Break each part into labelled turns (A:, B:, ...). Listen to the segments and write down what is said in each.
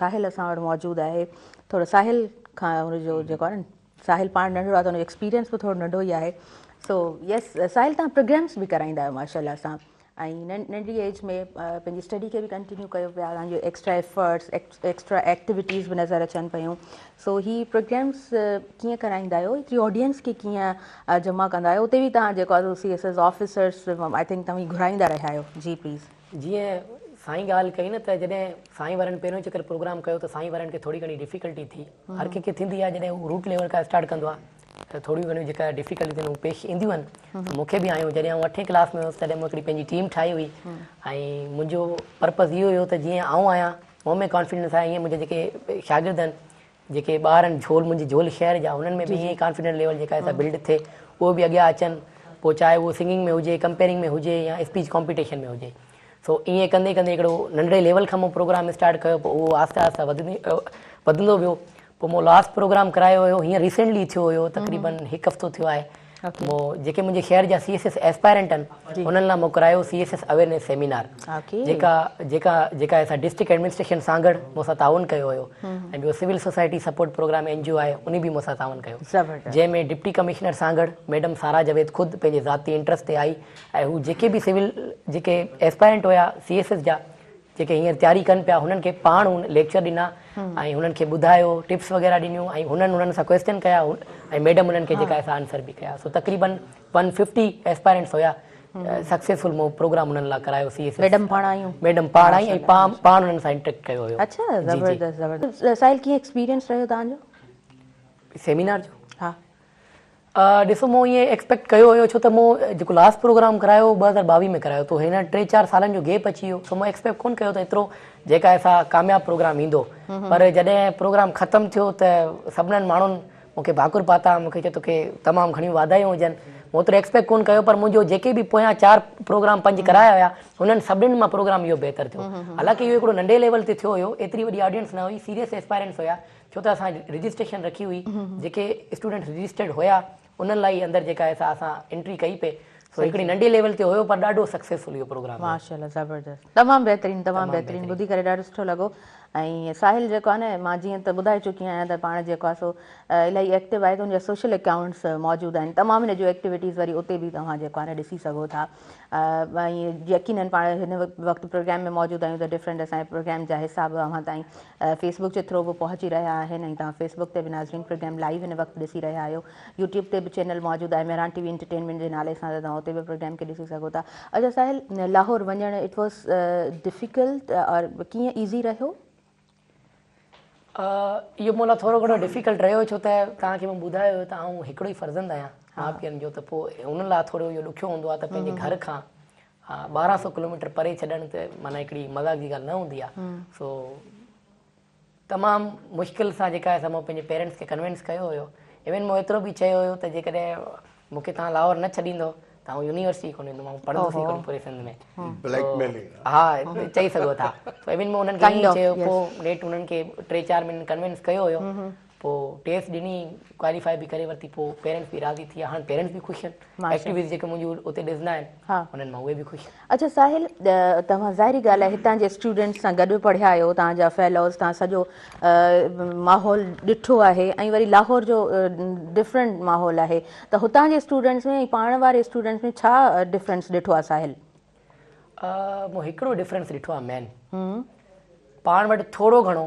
A: ساحل اسان وٽ موجود آهي. ٿورو ساحل کان ان جو جيڪو آهي نه ساحل پاڻ ننڍڙو آهي ته ان جو ايڪسپيرينس به ٿورو ننڍو ئي آهي. سو يس ساحل توهان پروگرامس به ڪرائيندا آهيو ماشاء الله سان ۽ ننڍي ايج ۾ پنهنجي اسٽڊي کي به ڪنٽينيو ڪيو پيا، توهان جو ايڪسٽرا ايفرٽس ايڪسٽرا ايڪٽيوٽيز به نظر اچن پيون. سو هي پروگرامس ڪيئن ڪرائيندا آهيو، ايتري آڊينس کي ڪيئن جمع ڪندا آهيو؟ اتي به توهان جيڪو آهي C S S officers I think توهين گهرائيندا رهيا آهيو. جي پليز.
B: جيئن سائين ڳالهه ڪئي نه ته جڏهن سائين وارن پهريون چڪر پروگرام ڪيو ته سائين وارن کي ٿوري گهڻي ڊفيڪلٽي ٿي. هر ڪنهن کي ٿيندي آهي جڏهن هو روٽ ليول کان اسٽارٽ ڪندو آهي ته ٿوريون گهڻيون جيڪا ڊفيڪلٽيز آهن اهي پيش اينديون آهن. مون کي به آيون. جڏهن آئون اٺين ڪلاس ۾ هيس تڏهن مون هڪڙي پنهنجي ٽيم ٺاهي هئي ۽ منهنجو پرپز اهو هيو ته جيئن آئون آهيان مون ۾ ڪانفيڊنس آهي ائين منهنجا جيڪي شاگرد آهن جيڪي ٻار آهن جهول منهنجي جهول شهر جا انهن ۾ به ائين ئي ڪانفيڊنٽ ليول جيڪا آهي سا بلڊ ٿئي اهي به اڳيان اچن پوء چاهي اهو سنگنگ ۾ هجي ڪمپيئرنگ ۾ هجي يا اسپيچ ڪامپيٽيشن ۾ هجي سو ائين ڪندي ڪندي هڪڙو ننڍڙي ليول کان مون پروگرام اسٽارٽ ڪيو پوء اهو آهستي آهستي وڌندي وڌندو ويو پوء مون لاسٽ پروگرام ڪرايو هيو هينئر ريسينٽلي ٿيو هيو تقريبن هڪ هفتو ٿيو آهي مون جيڪي منهنجي شهر جا سي ايس ايس ايسپائرنٽ آهن انهن لاء مون ڪرايو C S S awareness seminar جيڪا جيڪا جيڪا اسان ڊسٽرڪٽ ايڊمنسٽريشن سانگهڙ مون سان تعاون ڪيو هيو ۽ ٻيو civil society support programme N G O آهي انهي به مون سان تعاون ڪيو جنهن ۾ deputy commissioner Sanghar madam Sara Javed خود پنهنجي ذاتي انٽرسٽ تي آئي ۽ هو جيڪي به سول جيڪي ايسپائرنٽ هيا سي ايس ايس جا جيڪي هينئر تياري ڪن پيا هنن کي پاڻ هن ليڪچر ڏنا ۽ هنن کي ٻڌايو ٽپس وغيره ڏنيون ۽ هنن انهن سان ڪويسچن ڪيا ۽ ميڊم انهن کي جيڪا آهي سا آنسر به ڪيا سو تقريبن ون ففٽي ايسپائرنٽس هيا سڪسيسفل مون پروگرام انهن لاء ڪرايو سي ايس
A: ميڊم پاڻ آيون
B: ميڊم پاڻ آئي ۽ پاڻ پاڻ انهن سان انٽريڪٽ ڪيو هيو.
A: اڇا زبردست زبردست ساحل ڪيئن ايڪسپيرينس رهيو توهان جو
B: سيمينار جو؟
A: ها.
B: ڏسو مون ائين ايڪسپيڪٽ ڪيو هيو ڇو ته مون جيڪو لاسٽ پروگرام ڪرايو هو 2022 ۾ ڪرايو ته هن ٽي چار سالن جو گيپ اچي ويو سو مون ايڪسپيڪٽ ڪونه ڪيو ته ايترو جيڪا آهي سا ڪامياب پروگرام ايندو پر جڏهن پروگرام ختم ٿيو ته سڀنن ماڻهن مون کي ڀاڪر پاتا مون کي چيو توکي تمام گهڻيون واڌايون هجن مون اوترو ايڪسپيڪٽ ڪونه ڪيو پر منهنجو جيڪي به پويان چار پروگرام پنج ڪرايا هيا انهن سڀنن مان پروگرام اهو بهتر ٿيو حالانڪه اهو هڪڙو ننڍي ليول تي ٿيو هيو ايتري وڏي آڊينس نه هئي سيريس ايسپائرنٽس هيا ڇو ته اسان رجسٽريشن رکي هئي جيڪي اسٽوڊنٽس رجسٽرڊ هيا انهن لاء ئي اندر جيڪا آهي سا اسان انٽري ڪئي پئي سو هڪڙي ننڍي ليول تي هيو پر ڏاڍو سڪسيسفل اهو پروگرام هيو.
A: ماشاءالله زبردست تمام بهترين تمام بهترين ٻڌي ڪري ڏاڍو سٺو لڳو ۽ ساحل جيڪو آهي نه مان جيئن ته ٻڌائي چڪي آهيان ته پاڻ جيڪو آهي سو الاهي ايڪٽو آهي ته ان جا سوشل اڪائونٽس موجود آهن تمام هن جون ايڪٽيوٽيز وري اتي به توهان جيڪو آهي نه ڏسي سگهو ٿا ۽ يقينن پاڻ هن وقت پروگرام ۾ موجود آهيون ته ڊفرنٽ اسان جي پروگرام جا حصا به اوهان تائين فيس بڪ جي ٿرو به پهچي رهيا آهن ۽ توهان فيس بڪ تي به ناظرين پروگرام لائيو هن وقت ڏسي رهيا آهيو. يوٽيوب تي به چينل موجود آهي مهراڻ ٽي وي انٽرٽينمينٽ جي نالي سان ته توهان اتي به پروگرام کي ڏسي سگهو ٿا. اڇا ساحل لاهور وڃڻ it was difficult اور ڪيئن ايزي رهيو؟
B: اهو مون لاء ٿورو گهڻو ڊفيڪلٽ رهيو ڇو ته توهان کي مون ٻڌايو هيو ته آئون هڪڙو ئي فرزند آهيان ماء پيئن جو ته پوء انهن لاء ٿورو اهو ڏکيو هوندو آهي ته پنهنجي گهر کان 12 سو ڪلوميٽر پري ڇڏڻ ته معنيٰ هڪڙي مذاق جي ڳالهه نه هوندي آهي سو تمام مشڪل سان جيڪا آهي سا مون پنهنجي پيرنٽس کي ڪنوينس ڪيو هيو ايون مون ايترو به چيو هيو ته جيڪڏهن مون کي توهان لاهور نه ڇڏيندو ته آئون يونيورسٽي ڪونه ويندم آئون پڙهندس ئي ڪونه پوري سنڌ ۾
C: بليڪ ميلنگ
B: ها چئي سگهو ٿا سو ايون مون انهن کي ائين چيو پوء نيٺ انهن کي ٽي چار مهينن ڪنوينس ڪيو هيو پوء ٽيسٽ ڏني ڪواليفائي به ڪري ورتي پوء پيرنٽس به راضي ٿي ويا هاڻ پيرنٽس به خوش آهن ايڪٽيوٽيز جيڪي منهنجون اتي ڏسندا آهن انهن مان اهي به خوش آهن.
A: اڇا ساحل توهان ظاهري ڳالهه آهي هتان جي اسٽوڊنٽس سان گڏ پڙهيا آهيو توهان جا فيلوز توهان سڄو ماحول ڏٺو آهي ۽ وري لاهور جو ڊفرنٽ ماحول آهي ته هتان جي اسٽوڊنٽس ۾ ۽ پاڻ واري اسٽوڊنٽس ۾ ڇا ڊفرنس ڏٺو آهي ساحل؟
B: مون هڪڙو ڊفرنس ڏٺو آهي مين پاڻ وٽ ٿورو گهڻو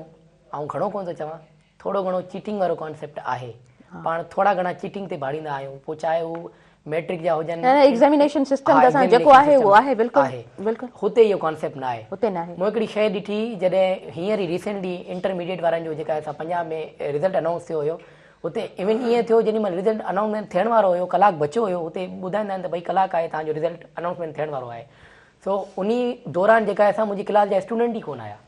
B: آئون گهڻو ڪونه ٿو چوان ٿورو گهڻو چيٽنگ وارو ڪانسيپٽ آهي پاڻ ٿورا گهڻا چيٽنگ تي ڀاڙيندا آهيون پوء چاهي هو ميٽرڪ جا هجن
A: نه نه ايگزامينيشن سسٽم ته اسان جيڪو آهي اهو آهي بلڪل بلڪل
B: هتي اهو ڪانسيپٽ نه آهي
A: هتي نه آهي
B: مون هڪڙي شيء ڏٺي جڏهن هينئر ئي ريسينٽلي انٽرميڊيٽ وارن جو جيڪا اسان پنجاب ۾ رزلٽ انائونس ٿيو هيو هتي ايون ائين ٿيو جيڏي مهل رزلٽ انائونسمينٽ ٿيڻ وارو هيو ڪلاڪ بچيو هيو هتي ٻڌائيندا آهن ته ڀئي ڪلاڪ آهي توهان جو رزلٽ انائونسمينٽ ٿيڻ وارو آهي سو انهي دوران جيڪا اسان منهنجي ڪلاس جا اسٽوڊنٽ ئي ڪونه آيا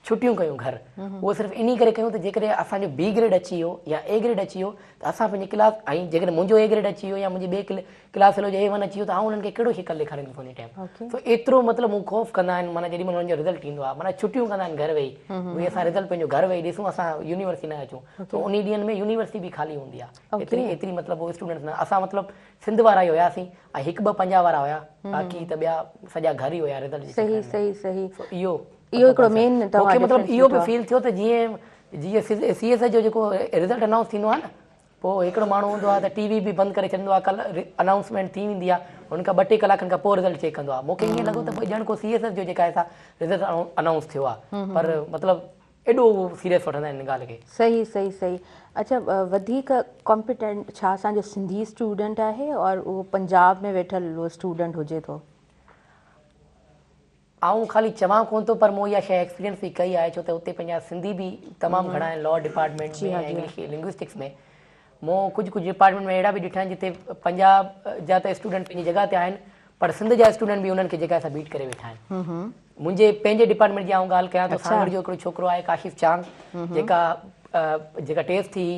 B: ڇٽيون ڪيون گهر اهو صرف انهي ڪري ڪيون ته جيڪڏهن اسان جو بي گريڊ اچي ويو يا اي گريڊ اچي ويو ته اسان پنهنجي ڪلاس ۽ جيڪڏهن منهنجو اي گريڊ اچي ويو يا منهنجي ٻئي ڪلاس فيلو جو اي ون اچي ويو ته آئون انهن کي ڪهڙو شڪل ڏيکاريندس انهي ٽائيم سو ايترو مطلب هو خوف ڪندا آهن معنيٰ جيڏي مهل انهن جو رزلٽ ايندو آهي معنيٰ ڇٽيون ڪندا آهن گهر ويهي ڀئي اسان رزلٽ پنهنجو گهر ويهي ڏسون اسان يونيورسٽي نه اچون سو انهي ڏينهن ۾ يونيورسٽي به خالي هوندي آهي ايتري ايتري مطلب هو اسٽوڊنٽس نه اسان مطلب سنڌ وارا ئي هياسين ۽ هڪ ٻه پنجاب وارا هيا باقي ته ٻيا سڄا گهر ئي هيا رزلٽ جي
A: صحيح صحيح صحيح
B: سو اهو.
A: اهو هڪڙو مين
B: توهان مونکي مطلب اهو به فيل ٿيو ته جيئن جيئن سي ايس ايس جو جيڪو رزلٽ انائونس ٿيندو آهي نه پوء هڪڙو ماڻهو هوندو آهي ته ٽي وي به بند ڪري ڇڏيندو آهي ڪل انائونسمينٽ ٿي ويندي آهي ان کان ٻه ٽي ڪلاڪن کان پوء رزلٽ چيڪ ڪندو آهي مونکي ائين لڳو ته ڄڻ ڪو سي ايس ايس جو جيڪا آهي سا رزلٽ انائونس ٿيو آهي پر مطلب ايڏو سيريس وٺندا آهن ان ڳالهه کي.
A: صحيح صحيح صحيح اڇا وڌيڪ ڪمپيٽنٽ ڇا اسان جو سنڌي اسٽوڊنٽ آهي اور اهو پنجاب ۾ ويٺل اهو اسٽوڊنٽ هجي ٿو.
B: آئون خالي چوان ڪونه ٿو پر مون اها شيء ايڪسپيرينس به ڪئي آهي ڇو ته اتي پنهنجا سنڌي به تمام گهڻا آهن لا ڊپارٽمينٽ ۾ ۽ انگلش لنگوسٽڪس ۾ مون ڪجهه ڪجهه ڊپارٽمينٽ ۾ اهڙا به ڏٺا آهن جتي پنجاب جا ته اسٽوڊنٽ پنهنجي جڳهه تي آهن پر سنڌ جا اسٽوڊنٽ به انهن کي جيڪا سا بيٽ ڪري ويٺا آهن منهنجي پنهنجي ڊپارٽمينٽ جي آئون ڳالهه ڪيان ته سانگهڙ جو هڪڙو ڇوڪرو آهي ڪاشف چانگ جيڪا جيڪا ٽيسٽ ٿي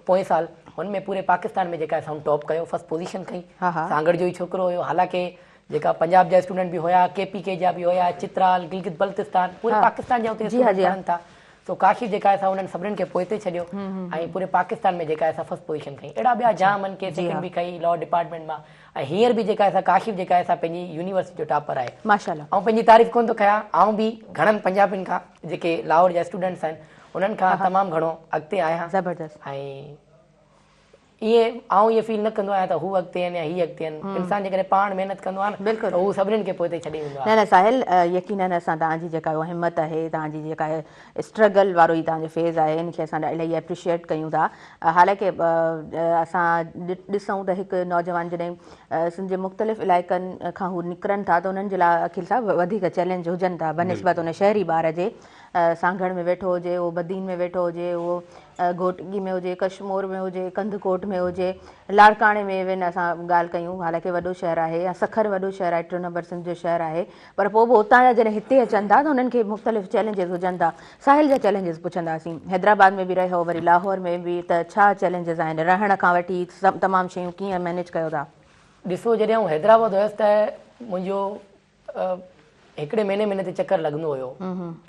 B: پوئين سال هن ۾ پوري پاڪستان ۾ جيڪا سا ٽاپ ڪيو فرسٽ پوزيشن کنئي سانگهڙ جو ئي ڇوڪرو هيو حالانڪه جيڪا پنجاب جا اسٽوڊنٽ به هيا ڪي پي ڪي جا به هيا چترال گلگت بلتستان پوري پاڪستان جا اتي اسٽوڊنٽ پڙهن ٿا سو ڪاشف جيڪا آهي سا انهن سڀني کي پوئتي ڇڏيو ۽ پوري پاڪستان ۾ جيڪا آهي سا فرسٽ پوزيشن کنئي اهڙا ٻيا جام آهن ڪي سيڪنڊ به کنئي لا ڊپارٽمينٽ مان ۽ هينئر به جيڪا آهي سا ڪاشف جيڪا آهي سا پنهنجي يونيورسٽي جو ٽاپر آهي
A: ماشاءالله
B: آئون پنهنجي تعريف ڪونه ٿو ڪيان آئون به گهڻن پنجابين کان جيڪي لاهور جا اسٽوڊنٽس آهن انهن کان تمام گهڻو اڳتي آهيان
A: زبردست
B: ۽ ائين آئون ائين فيل نه ڪندو آهيان ته هو اڳتي آهن يا هي اڳتي آهن انسان جيڪڏهن پاڻ محنت ڪندو آهي نه ته هو سڀني کي پوئتي ڇڏي ويندو آهي.
A: نه نه ساحل يقينن اسان توهان جي جيڪا اها همت آهي توهان جي جيڪا اسٽرگل وارو هي توهان جو فيز آهي ان کي اسان الاهي اپريشيئيٽ ڪيون ٿا حالانڪه اسان ڏسون ته هڪ نوجوان جڏهن سنڌ جي مختلف علائقن کان هو نڪرن ٿا ته انهن جي لاء عقيل صاحب وڌيڪ چئلينج هجن ٿا بنسبت ان شهري ٻار جي سانگهڙ ۾ ويٺو هجي اهو بدين ۾ ويٺو هجي اهو گهوٽڪي ۾ هجي، ڪشمور ۾ هجي، ڪنڌڪوٽ ۾ هجي، لاڙڪاڻي ۾ ايون اسان ڳالهه ڪيون حالانڪه وڏو شهر آهي يا سکر وڏو شهر آهي ٽيون نمبر سنڌ جو شهر آهي پر پوء به اتان جا جڏهن هتي اچن ٿا ته انهن کي مختلف چئلينجز هجن ٿا. ساحل جا چئلينجز پڇنداسين. حيدرآباد ۾ به رهيو وري لاهور ۾ به ته ڇا چئلينجز آهن رهڻ کان وٺي تمام شيون ڪيئن مئنيج ڪيو ٿا؟
B: ڏسو جڏهن آئون حيدرآباد هيس ته منهنجو هڪڙي مهيني مهيني تي چڪر لڳندو هيو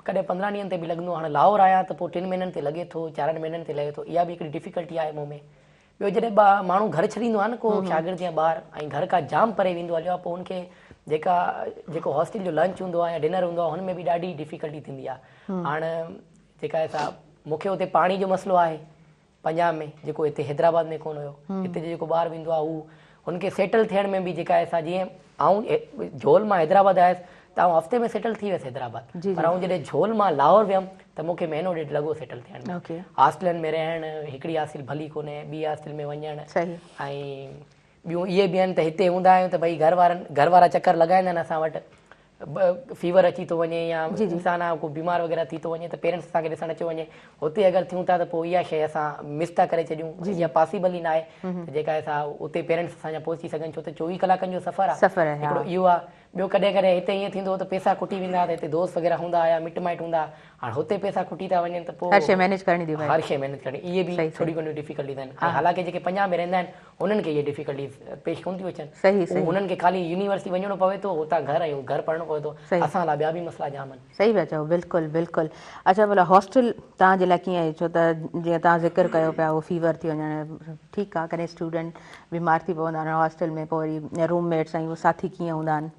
B: ڪڏهن 15 ڏينهن تي به لڳندو هاڻي لاهور آيان ته پوء ٽن مهينن تي لڳي ٿو چارن مهينن تي لڳي ٿو اها به هڪڙي ڊفيڪلٽي آهي مون ۾ ٻيو جڏهن ٻا ماڻهو گهر ڇڏيندو آهي نه ڪو شاگرد يا ٻار ۽ گهر کان جام پري ويندو هليو آهي پوء ان کي جيڪا جيڪو هاسٽل جو لنچ هوندو آهي يا ڊنر هوندو آهي هن ۾ به ڏاڍي ڊفيڪلٽي ٿيندي آهي هاڻ جيڪا آهي سا مون کي اتي پاڻي جو مسئلو آهي پنجاب ۾ جيڪو هتي حيدرآباد ۾ ڪونه هيو هتي جو جيڪو ٻار ويندو آهي هو هن کي سيٽل ٿيڻ ۾ به جيڪا آهي سا جيئن آئون جهول مان حيدرآباد آيس ته آئون هفتي ۾ سيٽل ٿي ويس حيدرآباد پر آئون جڏهن جهول مان لاهور ويم ته مون کي مهينو ڏيڍ لڳو سيٽل ٿيڻ ۾ هاسٽلن ۾ رهڻ هڪڙي هاسٽل ڀلي ڪونهي ٻي هاسٽل ۾ وڃڻ ۽ ٻيون اهي به آهن ته هتي هوندا آهيون ته ڀئي گهر وارن گهر وارا چڪر لڳائيندا آهن اسان وٽ فيور اچي ٿو وڃي يا انسان آ ڪو بيمار وغيره ٿي ٿو وڃي ته پيرنٽس اسان کي ڏسڻ اچيو وڃي هتي اگر ٿيون ٿا ته پوء اها شيء اسان مس ٿا ڪري ڇڏيون اها پاسيبل ئي ناهي ته جيڪا آهي سا اتي پيرنٽس اسان جا پهچي سگهن ڇو ته 24 ڪلاڪن جو سفر آ هڪڙو اهو آ ٻيو ڪڏهن ڪڏهن هتي ائين ٿيندو هو ته پيسا کٽي ويندا ها ته هتي دوست وغيره هوندا هيا مٽ مائٽ هوندا ها هاڻ هتي پيسا کٽي ٿا وڃن ته پوء
A: هر شيء مينيج ڪرڻي ٿي پئي
B: هر شيء مينيج ڪرڻي اهي به ٿوري گهڻيون ڊفيڪلٽيز آهن ۽ حالانڪه جيڪي پنجاب ۾ رهندا آهن انهن کي اهي ڊفيڪلٽيز پيش ڪونه ٿيون اچن
A: صحيح
B: انهن کي خالي يونيورسٽي وڃڻو پوي ٿو هتان گهر ۽ گهر پڙهڻو پوي ٿو اسان لاء ٻيا به مسئلا جام آهن.
A: صحيح پيا چئو بلڪل بلڪل اڇا ڀلا هاسٽل توهان جي لاء ڪيئن آهي ڇو ته جيئن توهان ذڪر ڪيو پيا اهو فيور ٿي وڃڻ ٺيڪ آهي ڪڏهن اسٽوڊنٽ بيمار ٿي پوندا آهن هاسٽل ۾ پوء وري روم ميٽس ۽ اهي ساٿي ڪيئن هوندا آهن.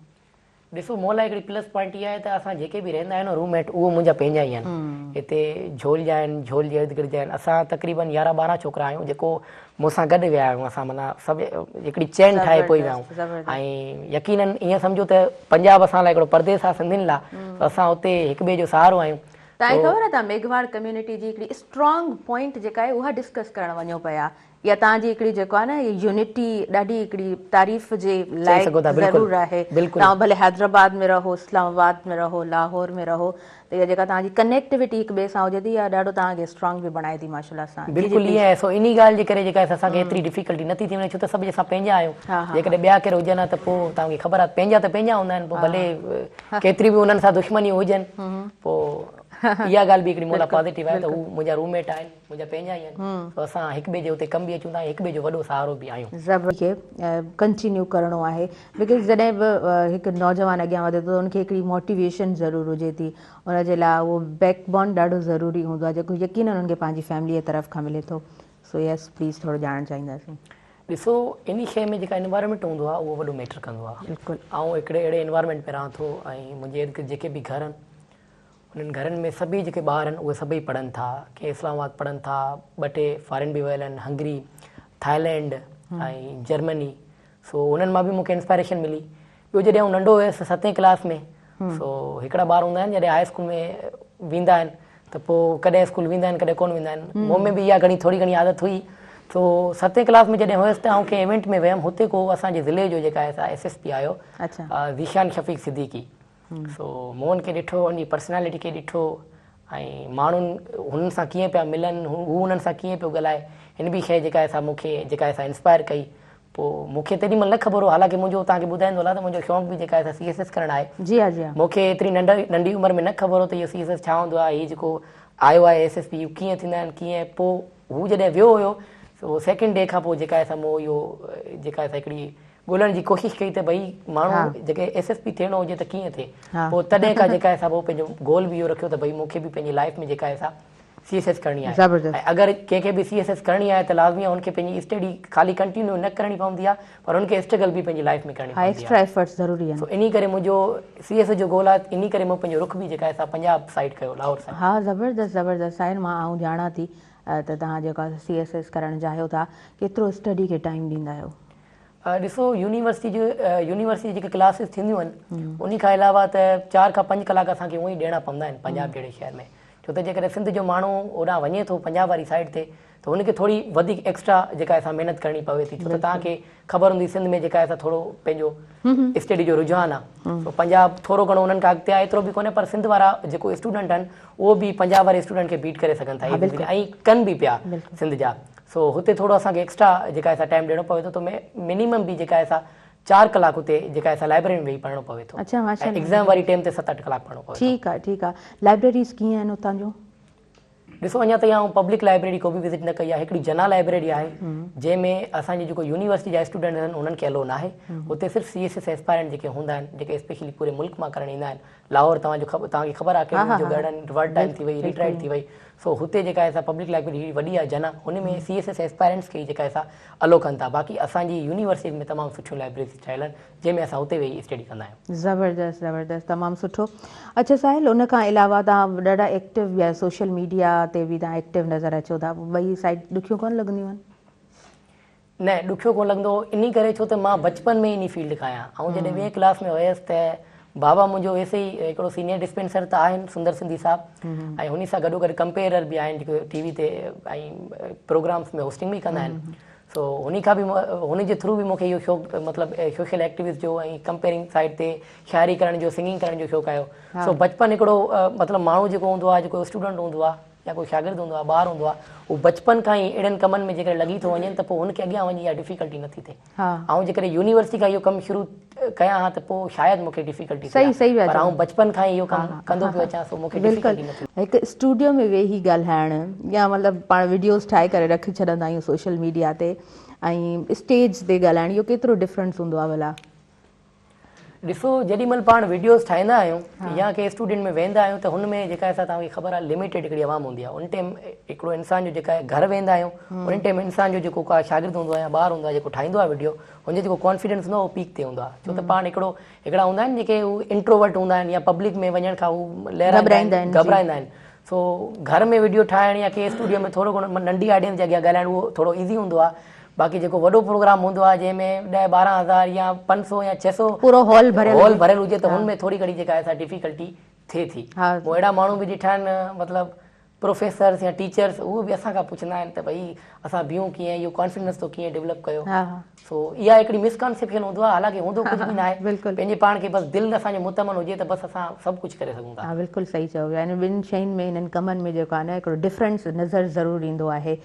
B: ڏسو مون لاء هڪڙي پلس پوائنٽ اها آهي ته اسان جيڪي به رهندا آهيون نه روم ميٽ اهو منهنجا پنهنجا ئي آهن هتي جهول جا آهن جهول جي ارد گرد جا آهن اسان تقريبن يارهن ٻارهن ڇوڪرا آهيون جيڪو مون سان گڏ ويا آهيون اسان معنيٰ سڀ هڪڙي چين ٺاهي پوء ويا آهيون ۽ يقينن ائين سمجهو ته پنجاب اسان لاء هڪڙو پرديس آهي سنڌين لاء ته اسان اتي هڪ ٻئي جو سهارو آهيون
A: توهان کي خبر آهي توهان ميگهواڙ ڪميونٽي جي هڪڙي اسٽرانگ پوائنٽ جيڪا آهي اها ڊسڪس ڪرڻ وڃو پيا يا توهان جي هڪڙي جيڪو آهي نه يونٽي ڏاڍي هڪڙي تعريف جي لائق ضرور آهي توهان ڀلي حيدرآباد ۾ رهو اسلام آباد ۾ رهو لاهور ۾ رهو ته اها جيڪا توهان جي ڪنيڪٽيوٽي هڪ ٻئي سان هجي ٿي اها ڏاڍو توهان کي اسٽرانگ به بڻائي ٿي ماشاءالله سان
B: جي جي بلڪل ائين آهي سو انهي ڳالهه جي ڪري جيڪا اسان کي ايتري ڊفيڪلٽي نٿي ٿي وڃي ڇو ته سڀ اسان پنهنجا آهيون جيڪڏهن ٻيا ڪير هجن ها ته پوء توهان کي خبر آهي پنهنجا ته پنهنجا هوندا آهن پوء ڀلي ڪيتري به انهن سان دشمنيون هجن پوء اها ڳالهه به هڪڙي مون لاء پازيٽو آهي ته هو منهنجا روم ميٽ آهن منهنجا پنهنجا ئي آهن سو اسان هڪ ٻئي جي اتي ڪم به اچون ٿا ۽ هڪ ٻئي جو وڏو سهارو به آهيون.
A: زبر کي ڪنٽينيو ڪرڻو آهي because جڏهن به هڪ نوجوان اڳيان وڌي ٿو ته ان کي هڪڙي موٽيويشن ضرور هجي ٿي ان جي لاء اهو بيڪ بون ڏاڍو ضروري هوندو آهي جيڪو يقينن ان کي پنهنجي فيملي جي طرف کان ملي ٿو سو يس پليز ٿورو ڄاڻڻ چاهينداسين.
B: ڏسو انهي شيء ۾ جيڪا انوائرمينٽ هوندو آهي اهو وڏو ميٽر ڪندو آهي.
A: بلڪل.
B: آئون هڪڙي اهڙي انوائرمينٽ ۾ رهان ٿو ۽ منهنجي ارد گرد جيڪي به گهر آهن. انهن گهرن ۾ سڀئي جيڪي ٻار آهن اهي سڀئي پڙهن ٿا، ڪي اسلام آباد پڙهن ٿا، ٻه ٽي فارين به ويل آهن، هنگري، ٿائلينڊ ۽ جرمني، سو انهن مان به مون کي انسپائريشن ملي. ٻيو جڏهن آئون ننڍو هيس ستين ڪلاس ۾ سو هڪڙا ٻار هوندا آهن جڏهن هاء اسڪول ۾ ويندا آهن ته پوء ڪڏهن اسڪول ويندا آهن ڪڏهن ڪونه ويندا آهن. مون ۾ به اها گهڻي ٿوري گهڻي عادت هئي. سو ستين ڪلاس ۾ جڏهن هيس ته آئون ڪنهن ايونٽ ۾ ويم هتي ڪو اسان جي ضلعي جو جيڪا آهي سا ايس ايس پي آيو ذيشان شفيق صديقي سو مون ان کي ڏٺو ان جي پرسنالٽي کي ڏٺو ۽ ماڻهن هنن سان ڪيئن پيا ملن هو انهن سان ڪيئن پيو ڳالهائي هن به شيء جيڪا آهي سا مون کي جيڪا آهي سا انسپائر ڪئي پوء مون کي تيڏي مهل نه خبر هو حالانڪه منهنجو توهان کي ٻڌائيندو هلان ته منهنجو شوق به جيڪا آهي سا سي ايس ايس ڪرڻ آهي
A: جي ها جي ها.
B: مون کي ايتري ننڍ ننڍي عمر ۾ نه خبر هو ته اهو سي ايس ايس ڇا هوندو آهي هي جيڪو آيو آهي ايس ايس پي اهو ڪيئن ٿيندا آهن ڪيئن پوء هو جڏهن ويو هيو سو سيڪنڊ ڊي کان پوء جيڪا آهي سا مون اهو جيڪا آهي سا هڪڙي ڳولڻ جي ڪوشش ڪئي ته ڀئي ماڻهو جيڪي ايس ايس پي ٿيڻو هجي ته ڪيئن ٿئي پوء تڏهن کان جيڪا آهي سا پوء پنهنجو گول به اهو رکيو ته ڀئي مون کي به پنهنجي لائف ۾ جيڪا آهي سا سي ايس ايس ڪرڻي آهي ۽ اگر ڪنهن کي به سي ايس ايس ڪرڻي آهي ته لازمي آهي ان کي پنهنجي اسٽڊي خالي ڪنٽينيو نه ڪرڻي پوندي آهي پر ان کي اسٽرگل به پنهنجي لائف ۾ ڪرڻي پوندي آهي
A: ايڪسٽرا ايفرٽس ضروري آهن
B: سو انهي ڪري منهنجو سي ايس ايس جو گول آهي انهي ڪري مون پنهنجو رخ به جيڪا آهي سا پنجاب سائيڊ ڪيو لاهور سائيڊ.
A: ها زبردست زبردست ساحل مان آئون ڄاڻان ٿي ته توهان جيڪو آهي سي ايس ايس ڪرڻ چاهيو ٿا ڪيترو اسٽڊي کي ٽائيم ڏيندا آهيو؟
B: ڏسو يونيورسٽي جو يونيورسٽي جي جيڪي ڪلاسز ٿينديون آهن انهي کان علاوه ته چار کان پنج ڪلاڪ اسان کي اونئن ئي ڏيڻا پوندا آهن پنجاب جهڙي شهر ۾ ڇو ته جيڪڏهن سنڌ جو ماڻهو اوڏانهن وڃي ٿو پنجاب واري سائيڊ تي ته هن کي ٿوري وڌيڪ ايڪسٽرا جيڪا آهي سا محنت ڪرڻي پوي ٿي ڇو ته توهان کي خبر هوندي سنڌ ۾ جيڪا آهي سا ٿورو پنهنجو اسٽڊي جو رجحان آهي سو پنجاب ٿورو گهڻو انهن کان اڳتي آهي ايترو به ڪونهي پر سنڌ وارا جيڪو اسٽوڊنٽ آهن اهو به پنجاب واري اسٽوڊنٽ کي بيٽ ڪري سگهن ٿا ۽ ڪن به پيا سنڌ جا سو هتي ٿورو اسان کي ايڪسٽرا جيڪا آهي سا ٽائيم ڏيڻو پوي ٿو ته منيمم به جيڪا آهي سا چار ڪلاڪ اتي جيڪا آهي سا لائبريري ۾ ويهي پڙهڻو پوي ٿو
A: اڇا
B: ۽ ايگزام واري ٽيم تي ست اٺ ڪلاڪ پڙهڻو پوي
A: ٿو. ٺيڪ آهي ٺيڪ آهي لائبريريز ڪيئن آهن اتان جون؟
B: ڏسو اڃا تائين آئون پبلڪ لائبريري ڪو به وزٽ نه ڪئي آهي هڪڙي جناح لائبريري آهي جنهن ۾ اسان جي جيڪو يونيورسٽي جا اسٽوڊنٽس آهن انهن کي الو ناهي اتي صرف سي ايس ايس ايسپائرنٽ جيڪي هوندا آهن جيڪي اسپيشلي پوري ملڪ مان ڪرڻ ايندا آهن لاهور توهان جو توهان کي خبر آهي ڪهڙي جو گارڊن ورلڊ ٽائيم ٿي وئي ريٽرائيٽ ٿي وئي سو هتي جيڪا آهي سا پبلڪ لائبريري هيڏي وڏي آهي جناح هن ۾ سي ايس ايس ايسپائرنٽس کي ئي جيڪا آهي سا الو ڪن ٿا باقي اسان جي يونيورسٽيز ۾ تمام سٺيون لائبريريز ٺهيل آهن جنهن ۾ اسان اتي ويهي اسٽڊي ڪندا آهيون.
A: زبردست زبردست تمام سٺو اڇا ساحل ان کان علاوه توهان ڏاڍا ايڪٽو به آهيو سوشل ميڊيا تي به توهان ايڪٽو نظر اچو ٿا ٻئي سائيڊ ڏکيون ڪونه لڳنديون آهن؟
B: نه ڏکيو ڪونه لڳندو هو انهي ڪري ڇو ته مان بچپن ۾ ئي انهي فيلڊ کان آهيان آئون جڏهن ٻئين ڪلاس ۾ هيس ته بابا منهنجو ويسي ئي هڪڙو سينيئر ڊسپينسر ته آهن سندر سنڌي صاحب ۽ انهي سان گڏو گڏ ڪمپيئرر به آهن جيڪو ٽي وي تي ۽ پروگرامس ۾ هوسٽنگ به ڪندا آهن سو انهي کان به انهي جي ٿرو به مونکي اهو شوق مطلب سوشل ايڪٽيوسٽ جو ۽ ڪمپيئرنگ سائيڊ تي شاعري ڪرڻ جو سنگنگ ڪرڻ جو شوق آيو سو بچپن هڪڙو مطلب ماڻهو جيڪو هوندو آهي جيڪو اسٽوڊنٽ هوندو آهي يا ڪو شاگرد هوندو آهي، ٻار هوندو آهي، هو بچپن کان ئي اهڙن ڪمن ۾ جيڪڏهن لڳي ٿو وڃي ته پوء هن کي اڳيان وڃي اها ڊفيڪلٽي نٿي ٿئي. آئون جيڪڏهن يونيورسٽي کان اهو ڪم شروع ڪيان ها ته پوء شايد مون کي ڊفيڪلٽي ٿئي ها پر آئون بچپن کان ئي اهو ڪم ڪندو پيو اچان سو مون کي ڊفيڪلٽي نه ٿي.
A: هڪ اسٽوڊيو ۾ ويهي ڳالهائڻ يا مطلب پاڻ وڊيوز ٺاهي ڪري رکي ڇڏندا آهيون سوشل ميڊيا تي ۽ اسٽيج تي ڳالهائڻ اهو ڪيترو ڊفرنس هوندو آهي ڀلا؟
B: ڏسو جيڏي مهل پاڻ وڊيوز ٺاهيندا آهيون يا ڪنهن اسٽوڊيو ۾ ويندا آهيون ته هن ۾ جيڪا آهي سا توهان کي خبر آهي لميٽيڊ هڪڙي عوام هوندي آهي ان ٽائيم هڪڙو انسان جو جيڪا آهي گهر ويندا آهيون ان ٽائيم انسان جو جيڪو ڪا شاگرد هوندو آهي يا ٻار هوندو آهي جيڪو ٺاهيندو آهي وڊيو هن جو جيڪو ڪانفيڊنس هوندو آهي اهو پيڪ تي هوندو آهي ڇو ته پاڻ هڪڙو هڪڙا هوندا آهن جيڪي هو انٽروورٽ هوندا آهن يا پبلڪ ۾ وڃڻ کان هو لهرائيندا آهن گهٻرائيندا آهن سو گهر ۾ وڊيو ٺاهڻ يا ڪنهن اسٽوڊيو ۾ ٿورو گهڻو ننڍي آڊينس جي اڳيان ڳالهائڻ اهو ٿورو ايزي هوندو آهي باقي جيڪو وڏو پروگرام هوندو آهي جنهن ۾ ڏهه 12 هزار يا 500 يا 600
A: پورو هال ڀريل
B: هال ڀريل هجي ته هن ۾ ٿوري گهڻي جيڪا آهي سا ڊفيڪلٽي ٿئي ٿي. مون اهڙا ماڻهو به ڏٺا آهن مطلب پروفيسرس يا ٽيچرس اهي به اسان کان پڇندا آهن ته ڀئي اسان بيهون ڪيئن اهو ڪانفيڊنس تو ڪيئن ڊولپ ڪيو. سو اها هڪڙي مس ڪانسيپشن هوندو آهي حالانڪه هوندو ڪجهه به ناهي پنهنجي پاڻ کي بس دل اسان جو مطمئن هجي ته بس اسان سڀ ڪجهه ڪري سگهون ٿا.
A: ها بلڪل صحيح چئو پيا انهن ٻن شين ۾ انهن ڪمن ۾ جيڪو آهي نه هڪڙو ڊفرنس نظر ضرور ايندو آهي.